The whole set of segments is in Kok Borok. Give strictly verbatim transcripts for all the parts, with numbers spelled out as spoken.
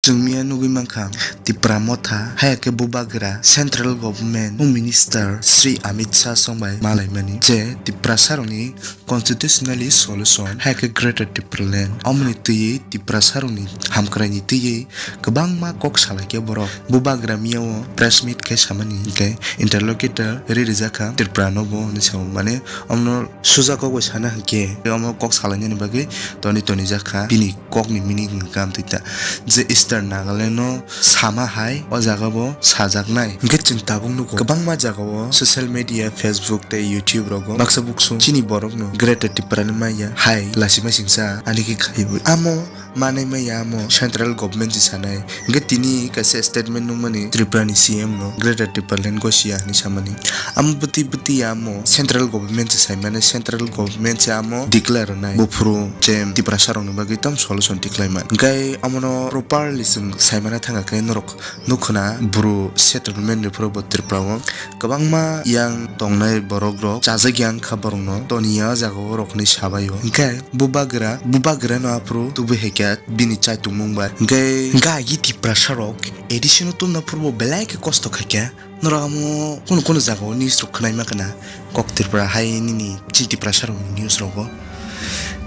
Chwng miya nugwi mankha, Tipra Motha, haya khe Bubagra Central Government Home Minister Shri Amit Shah song bai malaimani je Tiprasarokni constitutionally solution, haya khe Greater Tipraland, omoni twiwi Tiprasarokni hamkraini twiwi kwbangma kok salaikhe borok. Bubagra miya o press meet khe samani hinkhe interlocutor ri rijakha Tripura no bo hinwi sao, mane omono suja kok bai sana hinkhe omo kok salainani bagwi toni toni jakha bini kokni meaning hwnkha amtwi ta je Eastern Nagaland no sama hai o jaga bo sajaknai. Hinkhe chwng tabuk nugo kwbangma jaga o social media, Facebook tei YouTube rogo baksa buksu chini borok no Greater Tipraland maya hai lachima singcha ani khe khaiwi amo manai maya amo central government se sanai. Hinkhe tini kaisa statement nukmani Tripura ni C M no Greater Tipraland gosia hinwi samani. Amo bwtwi bwtwi amo central government se saimani, central government se amo declare rwnai buphuru je Tiprasa rokni bagwi tam solution tikhlaiman. Hinkhe amono properly chwng saimana thangkha khe norok nukhuna bru settlement ni phuru bo Tripura o kwbangma yang tongnai borok rok chajak yang kha borok no toniya o jaga o rok hinwi sabai o. Hinkhe Bubagra, Bubagra no aphuru tubui hai khe bini chaitung mung bai. Hinkhe gagi Tiprasa rok A D C no tumna phuru bo belai khe kosto khai khe. Norok amo kunu kunu jaga o news rok khwnai ma khna kok Tripura hai nini chini Tiprasa rok ni news rogo.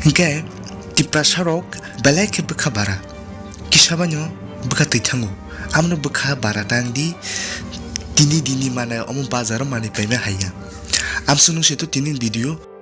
Hinkhe Tiprasa rok belai khe bwkha bara. Kisa baino bwkha twi thango. Amno bwkha bara tang di tini dini manai omo bazar o manwi paima hai ya. Amsung nung se to tini video.